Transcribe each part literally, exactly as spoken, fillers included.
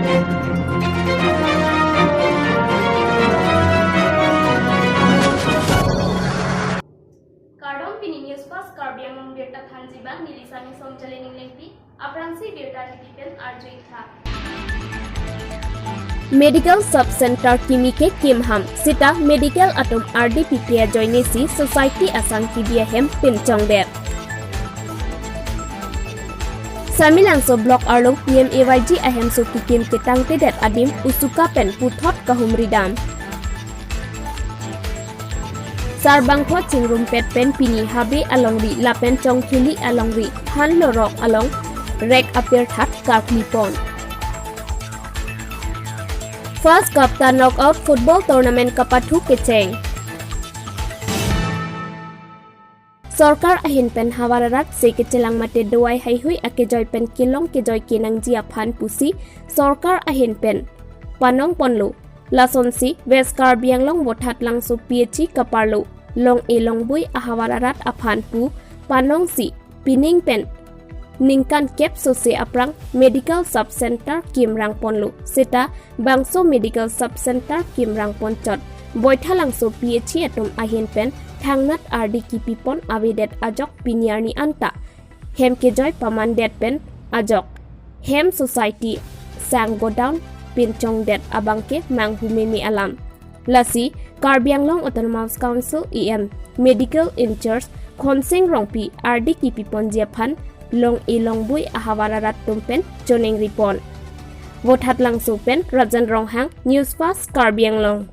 Kardom, pini News Fast Karbi Anglong birta thanji abang neli Sami Songjali Ninglengpi, aphrangsi birta kepi pen arju-ik tha. Medical Sub Center kimi ke kimham, seta medical atum ardi pipi ajoine si society asang kebi ahem pinchongdet. Samelangso Block arlo P M A Y G ahemso kekim ketangtedet adim usuka pen puthot kahumri dam. Sarbangpho chingrumpet pen pini Habe alongri lapen Chongkhili alongri Hanlorok along rek apirthat karkli pon. First Cup ta knockout football tournament kapathu kecheng. Sorkar ahin pen havar arat se kechelang mate dawai haihui akejoi pen kelong kejoi kenangji aphan pusi sorkar ahin pen panong ponlo. Lasonsi West Karbi Anglong Vothatlangso P H C kaparlo long-e longbui ahavar arat aphan pu panongsi pining pen ningkan kep sose aphrang Medical Sub Center kimrang ponlo. Seta bangso Medical Sub Center kimrang ponchot Boithalangso P H C atum ahin pen thangnat ardi kepi pon avedet ajok pini arni anta hem kejoi pamandet pen ajok hem society sang godown pinchongdet abangke manghu meme alam. Lasi Karbi Anglong Autonomous Council E M Medical in-charge Khonsing Rongpi ardi kepi ponji aphan long-e longbui ahavar arat atum pen choningri pon. Vothatlangso pen Rajan Ronghang, News Fast Karbi Anglong.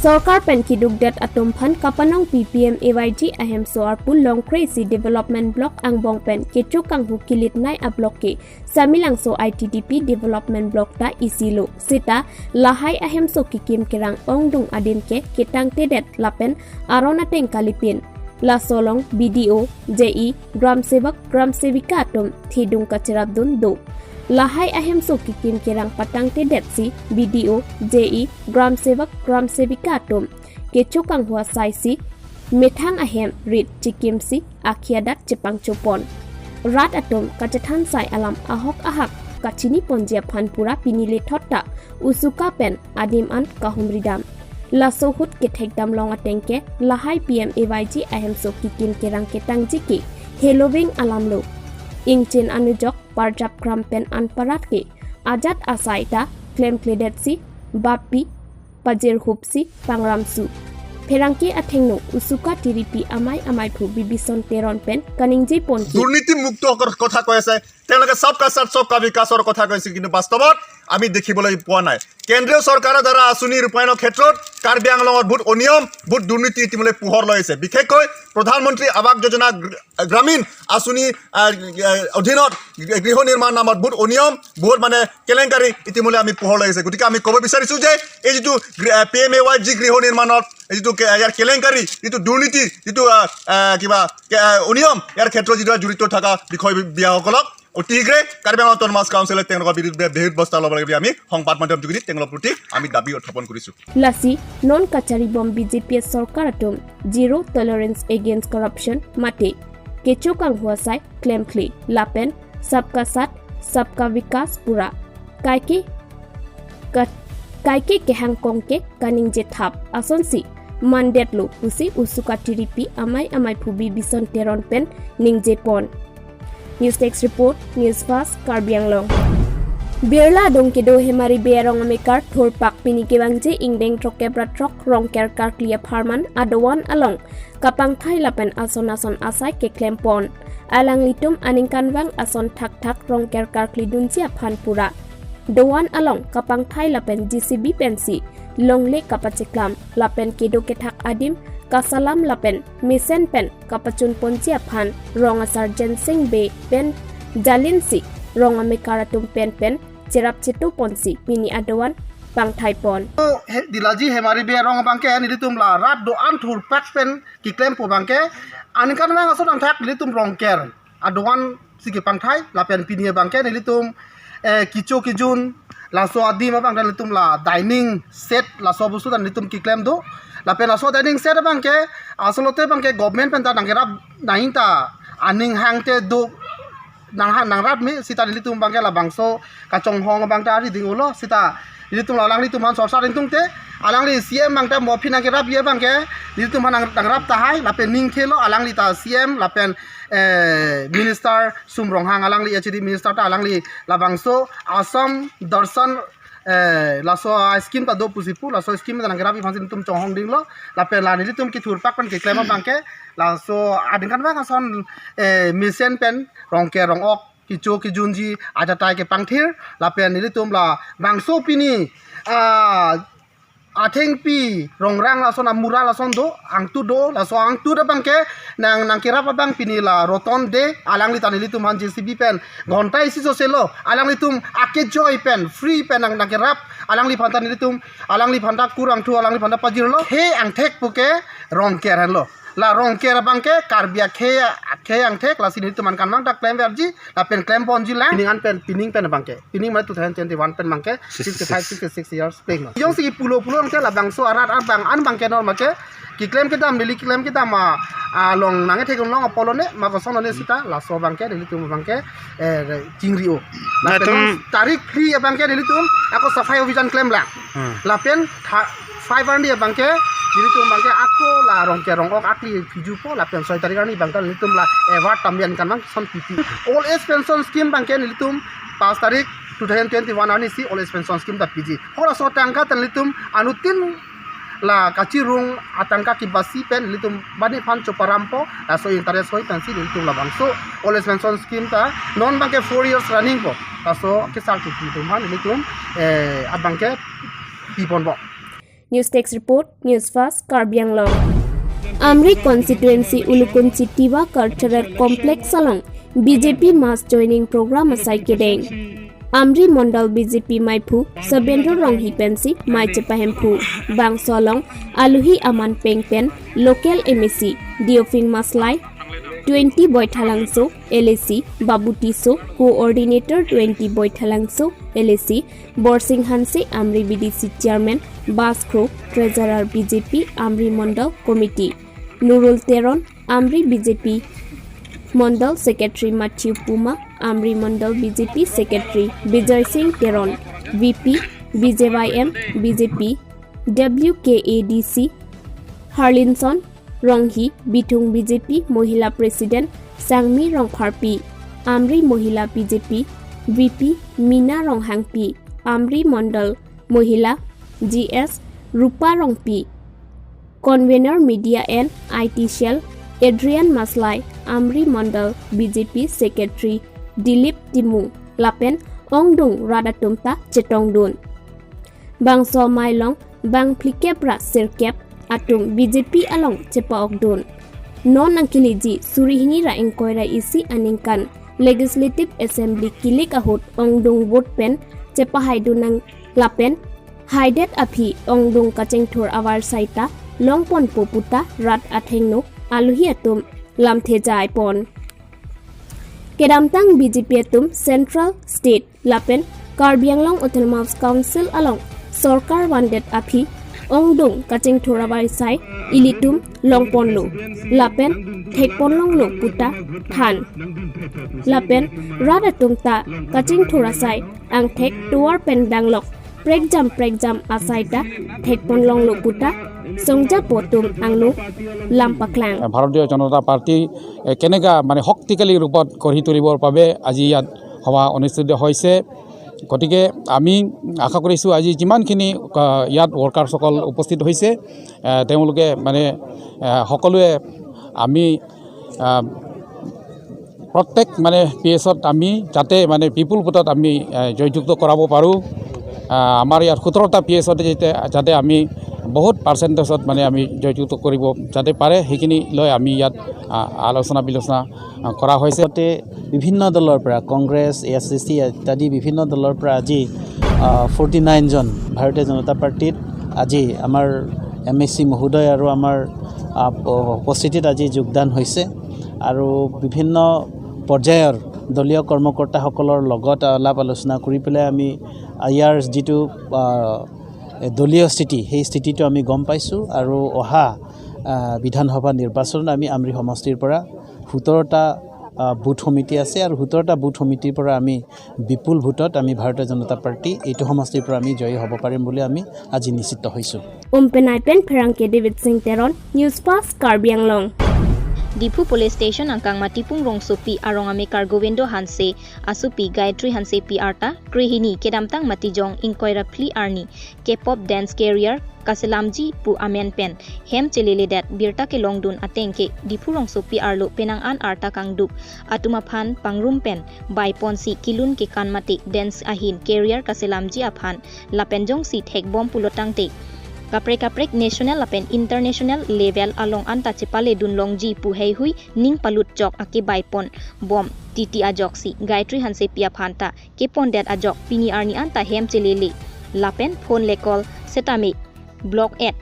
Sorkar pen kedukdet atum aphan kapanongpi P M A Y G ahemso arpu longkre isi development block angbong pen kecho kanghu kilitnei ablock ke Samelangso I T D P development block ta isilo. Seta lahai ahemso kekim kerang ongdung adim ke ketangtedet lapen aron ateng kalipin. Laso along B D O, J E, Gram Sevak, Gram Sevika atum thedung kacherapdun do. Lahai ahemso kekim kerang patangtedetsi B D O, J E, Gram Sevak, Gram Sevika atum kecho kanghu asaisi methang ahem rit chekimsi akhi adak chepangcho pon. Rat atum kachethan sai alam ahok ahak kachini ponji aphan pura pini lethot ta usuka pen adim an kahumri dam. Laso ahut kethek dam long ateng ke lahai P M A Y G ahemso kekim kerang ketangji ke heloving alamlo. Ingchin anujok parjap kram pen anparat ke ajat asai ta klemkledetsi bapi pajirhupsi pangramsu. Pherangke athengno usuka tiripi amei ameiphu Bibison Teron pen kaningje ponke. দুৰ্নীতি মুক্ত কৰ-, কথা কৈ আছে, তেওঁলোকে সবকা সাথ সবকা বিকাশৰ কথা কৈছে, কিন্তু বাস্তৱত আমি দেখিবলৈ পোৱা নাই। কেন্দ্ৰীয় চৰকাৰৰ দ্বাৰা আঁচনি ৰূপায়ণৰ ক্ষেত্ৰত কাৰ্বি আংলঙত বহুত অনিয়ম, বহুত দুৰ্নীতি ইতিমধ্যে পোহৰ লৈছে। বিশেষকৈ প্ৰধানমন্ত্ৰী আৱাস যোজনা গ্ৰ-, গ্ৰামীণ আঁচনি, আহ, আহ, অধীনত গৃহ নিৰ্মাণ নামত বহুত অনিয়ম, বহুত মানে কেলেংকাৰী ইতিমধ্যে আমি পোহৰ লৈছে। গতিকে আমি ক'ব বিচাৰিছো যে এই যিটো গৃ-, আহ, P M A Y G গৃহ নিৰ্মাণত এই যিটো কে-, ইয়াৰ কেলেংকাৰী, যিটো দুৰ্নীতি, যিটো, আহ, আহ, কিবা কে-, আহ, অনিয়ম, ইয়াৰ ক্ষেত্ৰত যিটো জড়িত থকা বিষয় বিয়াসকলক অতি শীঘ্ৰে কাৰ্বি আংলং অট'নমাছ কাউন্সিলে তেওঁলোকৰ বিৰুদ্ধে বিহিত ব্যৱস্থা ল'ব লাগে বুলি আমি সংবাদ মাধ্যম যোগেদি তেওঁলোকৰ প্ৰতি আমি দাবী উত্থাপন কৰিছো। Lasi non kachari bom B J P sorkar atum zero tolerance against corruption mate kecho kanghu asai klemkle lapen sabka saath sabka vikas pura kaike ka-, kaike kehangkong ke kaningje thap asonsi mandetlo pusi usuka tiripi amei ameiphu Bibison Teron pen ningje pon. News Desk Report, News Fast, Karbi Anglong. Birla adung kedo Hemari Bey arong amekar thurpak pini kevangji ingdeng throkkep ra throk Rongker karkli apharman adovan along kapangthai lapen ason ason asai keklem pon. Alanglitum aningkanvang ason thakthak Rongker karkli dunji aphan pura dovan along kapangthai lapen J C B pensi longle kapacheklam lapen kedo kethak adim kasalam lapen mesen pen kapachun ponji aphan rong asar Jensing Bey pen jalinsi rong amekar atum pen pen cherap chetu ponsi pini adovan pangthai pon. He, Dilaji Hemari Bey arong abangke nelitum la rat do-an thurpak pen keklempo abangke aningkanvang ason angthak nelitum Rongker adovan si kepangthai lapen pini abangke nelitum, eh, kecho kejun laso adim abang dan nelitum la dining set laso abusu dan nelitum keklem do lapen laso dining set abangke asolote abangke government pen ta nangkerap nahin ta aning hangte do nang ha, nangrap me, seta nelitum abangke labangso kachonghong abang ta ari ding ulo, seta nelitum alanglitum aphan sorsa ringtung te, alangli C M abang ta mo aphi nangkerap ye abangke, nelitum aphan nang, nangrap tahai, lapen ning thelo, alangli ta C M, lapen, eh, Minister Sum Ronghang, alangli H A D Minister ta alangli labangso Assam Darshan, eh, laso a-scheme ta do pusi pu, laso scheme ta nangkerap aphansi nelitum chonghong dinglo, lapen la nelitum kethur pak pen keklem abangke, laso ading kan bang ason, eh, mesen pen rongker rong-ok, kecho kejunji ajatai kepangthir, lapen nelitum labangso pini, ah, athengpi rongrang lason amura lason do, angtut do, laso angtut abangke nang, nangkerap abang pini la Roton Dey, alangli ta nelitum aphan J C B pen ghonta isi soselo, alanglitum akejoi pen, free pen nang, nangkerap, alangliphan ta nelitum, alangliphan ta kurangthu, alangliphan ta pajirlo, he angthek puke rongker henlo. La rongker abangke Karbi akhei, akhei angthek, lasi nelitum aphan kan nang ta klemverji, lapen klemponji lang, pining an pen, pining pen abangke. Pining mane two thousand twenty-one pen abangke, sixty-five, sixty-six years pleng lo. Jongsi pulo pulo abangke labangso arat abang an abangke normal ke, keklem kedam, neli keklem kedam a, along nangkethek long apolone, ma kosonlone seta, laso abangke, nelitum abangke, eh, chingri-o. Lapen tarik phli abangke nelitum, ako safai abhijan klem lang. Hmm. Lapen tha-, five arni abangke, nelitum abangke ako la rongker rong-ok akli phiju po, lapen soi tarik arni abangke nelitum la award tambian kan bang son pipi. Old age pension scheme abangke nelitum pas tarik two thousand twenty-one arni si old age pension scheme ta piji. Hor laso atangka ta nelitum anuttin la kachirung atangka kibasi pen nelitum bani aphan choparampo, laso interest hoi pensi nelitum labangso old age pension scheme ta non abangke four years running po. Laso kesar kipi atum aphan nelitum, eh, abangke piponpo. News Desk Report, News Fast, Karbi Anglong. Amri Constituency Ulukunchi Tiwa Cultural Complex along B J P Mass Joining Program asai kedeng. Amri Mondol B J P maiphu Sabendra Ronghi pensi mei chepahemphu. Bangso along aluhi aman peng pen local M A C Deophing Maslai, twenty Boithalangso L A C Babu Tisso, Coordinator twenty Boithalangso L A C Borsing Hanse, Amri B D C Chairman Bas Kro, Treasurer B J P Amri Mondol Committee Nurul Teron, Amri B J P Mondol Secretary Matthew Puma, Amri Mondol B J P Secretary Bijoy Singh Teron, V P B J Y M B J P W K A D C Harlinson Ronghi, Bithung B J P Mohila President Sangmi Rongpharpi, Amri Mohila B J P V P Mina Ronghangpi, Amri Mondol Mohila G S Rupa Rongpi, Convener Media and I T Cell Adrian Maslai, Amri Mondol B J P Secretary Dilip Timung, lapen ongdung rat atum ta chetongdun. Bangso amei along bang phlikep ra sirkep atum B J P along chepa-okdun. Non nangkeleji suri hini ra ingkoi ra isi aningkan Legislative Assembly kilik ahut ongdung vote pen chepahaidun nang lapen haidet aphi ongdung kachingthur avarsai ta longponpo puta rat athengno aluhi atum lamthe jaipon. Kedamtang B J P atum Central, State lapen Karbi Anglong Autonomous Council along sorkar vandet aphi ongdung kachingthur avarsai ilitum longponlo lapen thekponlonglo puta than. Lapen rat atum ta kachingthur asai angthek tovar pen danglok prekjam prekjam asai ta thekponlonglo puta songjapo atum angno lam paklang. ভাৰতীয় জনতা পাৰ্টি, এ, কেনেকা মানে শক্তিশালী ৰূপত গঢ়ি তুলিবৰ বাবে আজি ইয়াত সভা অনুষ্ঠিত হৈছে। গতিকে আমি আশা কৰিছোঁ আজি যিমানখিনি, আ, ইয়াত ৱৰ্কাৰ্ছসকল উপস্থিত হৈছে, আ, তেওঁলোকে মানে, আ, সকলোৱে আমি, আ, প্ৰত্যেক মানে পি এছত আমি যাতে মানে বিপুল ভোটত আমি, আ, জয়যুক্ত কৰাব পাৰোঁ। আ, আমাৰ ইয়াত সোতৰটা পি এছত যাতে, যাতে আমি বহুত পাৰ্চেণ্টেজত মানে আমি জয়যুক্ত কৰিব যাতে পাৰে, সেইখিনি লৈ আমি ইয়াত, আ, আলোচনা বিলোচনা, আ, কৰা হৈছে। লগতে বিভিন্ন দলৰ পৰা, কংগ্ৰেছ, এ আই চি চি ইত্যাদি বিভিন্ন দলৰ পৰা আজি, আ, ফৰ্টি নাইনজন ভাৰতীয় জনতা পাৰ্টিত আজি আমাৰ এম এ চি মহোদয় আৰু আমাৰ, আ, প-, উপস্থিতিত আজি যোগদান হৈছে। আৰু বিভিন্ন পৰ্যায়ৰ দলীয় কৰ্মকৰ্তাসকলৰ লগত আলাপ আলোচনা কৰি পেলাই আমি ইয়াৰ যিটো, আ, দলীয় স্থিতি, সেই স্থিতিটো আমি গম পাইছোঁ। আৰু অহা, আ, বিধানসভা নিৰ্বাচনত আমি আমৰি সমষ্টিৰ পৰা সোতৰটা আহ, বুথ সমিতি আছে আৰু সোতৰটা বুথ সমিতিৰ পৰা আমি বিপুল ভোটত আমি ভাৰতীয় জনতা পাৰ্টি এইটো সমষ্টিৰ পৰা আমি জয়ী হ'ব পাৰিম বুলি আমি আজি নিশ্চিত হৈছোঁ। Umpenai pen pherangke David Singh Teron, News Fast Karbi Anglong. Diphu Police Station angkang Matipung rongsopi arong amekar Govindo Hanse, asopi Gayatri Hansepi arta krehini kedamtang Matijong ingkoi ra phli arni K-pop dance career kaselamji pu amen pen hem cheleledet birta kelongdun ateng ke Diphu rongsopi arlo penang an arta kangduk atum aphan pangrum pen baiponsi kelun kekan mate dance ahin career kaselamji aphan lapen jongsi thekbom pulotangte kaprek kaprek national lapen international level along anta chepaledun longji pu heihui ning palut jok ake baipon bom titi ajoksi Gayatri Hansepi aphan ta kepondet ajok pini arni anta hem chelele lapen phone le call setame block et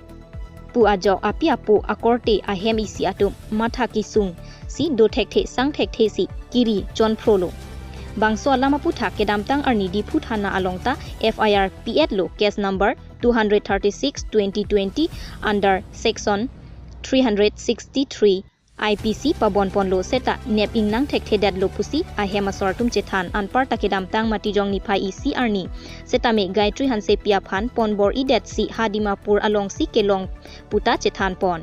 pu ajok api apo akorte ahem isi atum matha kesung si do thekthe sang thekthe si kiri chonphrolo. Bangso alam aputhak kedamtang arni Diphu thana along ta F I R pi-et lo, case number two hundred thirty-six twenty twenty under section three hundred sixty-three I P C pabonponlo seta nep ingnang thekthedetlo pusi ahem asor atum chethan. Anparta kedamtang Matijong niphai isi arni setame Gayatri Hansepi aphan ponbor-idet si ha Dimapur alongsi kelong puta chethanpon.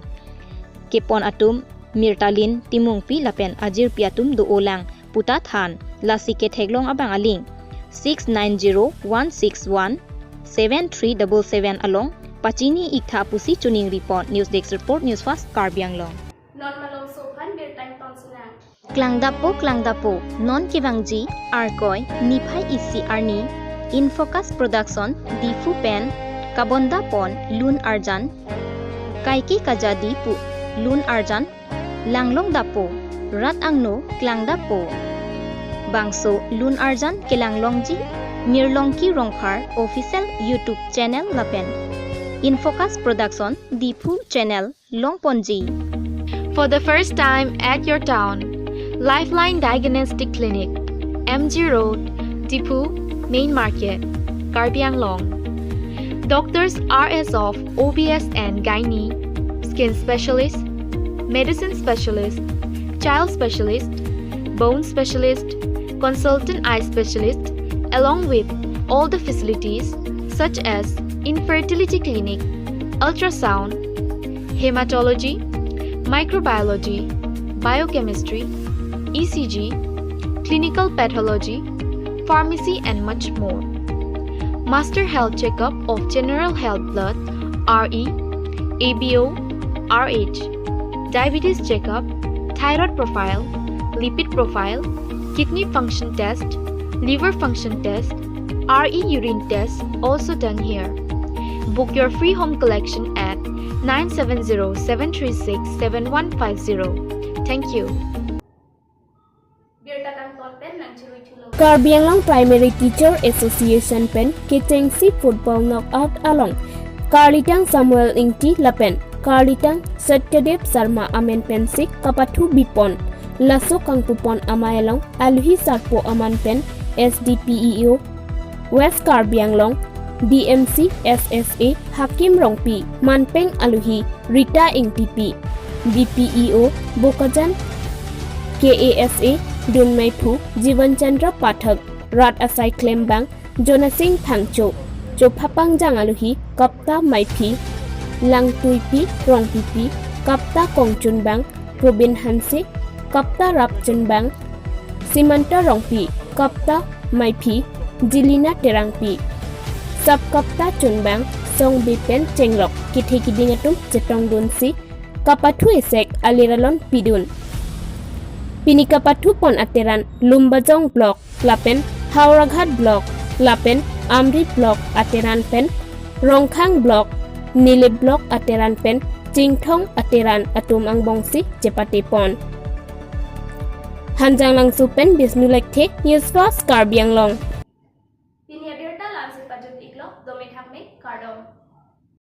Kepon atum Mirtalin Timungpi lapen ajirpi atum do-olang puta than, lasi ketheklong abang aling six nine zero one six one seven three double seven along pachini iktha pusi chuningripon. News Desk Report, News Fast Karbi Anglong. Non malom sophan birta ingtong sinang. Klangdapo, klangdapo, non kevangji Arkoi niphai isi arni Infocus Production Diphu pen kabondapon lun arjan, kaike kajadi pu lun arjan, langlongdapo, rat angno klangdapo. Bangso lun arjan kelanglongji Mirlongki Rongphar official YouTube channel lapen Infocus Production Diphu channel longponji. For the first time at your town, Lifeline Diagnostic Clinic, M G Road, Diphu, Main Market, Karbi Anglong. Doctors are as of O B S and Gynae, Skin Specialist, Medicine Specialist, Child Specialist, Bone Specialist, Consultant Eye Specialist, along with all the facilities such as Infertility Clinic, Ultrasound, Hematology, Microbiology, Biochemistry, E C G, Clinical Pathology, Pharmacy and much more. Master Health Checkup of General Health Blood, R E, A B O, R H, Diabetes Checkup, Thyroid Profile, Lipid Profile, Kidney Function Test, Liver Function Test, R E Urine Test also done here. Book your free home collection at nine seven zero seven three six seven one five zero. Thank you. Karbi Anglong Primary Teacher Association pen kechengsi football knockout along Karlitang Samuel Ingti lapen Karlitang Satyadev Sharma amen pensi kapathu bipon. Laso kangpupon amei along aluhi sarpo aman pen S D P E O West Karbi Anglong, D M C S S A Hakim Rongpi, manpeng aluhi Rita Ingtipi, D P E O Bokajan, K A S A dunmeiphu Jivan Chandra Pathak, rat asai klembang Jonasing Phangcho, chophapangjang aluhi Kapta Meiphi, Langtuipi Rongpipi, Kapta Kongchunbang Robin Hanse, Kapta Rapchunbang Simanta Rongpi, Kapta Meiphi Jilina Terangpi, Sub Kapta Chunbang Songbe pen chenglok kethe kiding atum chetongdunsi kapathu esek alir alon pidun. Pini kapathupon ateran Lumbajong Block lapen Howraghat Block lapen Amri Block ateran pen Rongkhang Block, Nilip Block ateran pen Chingthong ateran atum angbongsi chepatepon. Hanjanglangso pen Bisnu Lekthe, News Fast Karbi Anglong.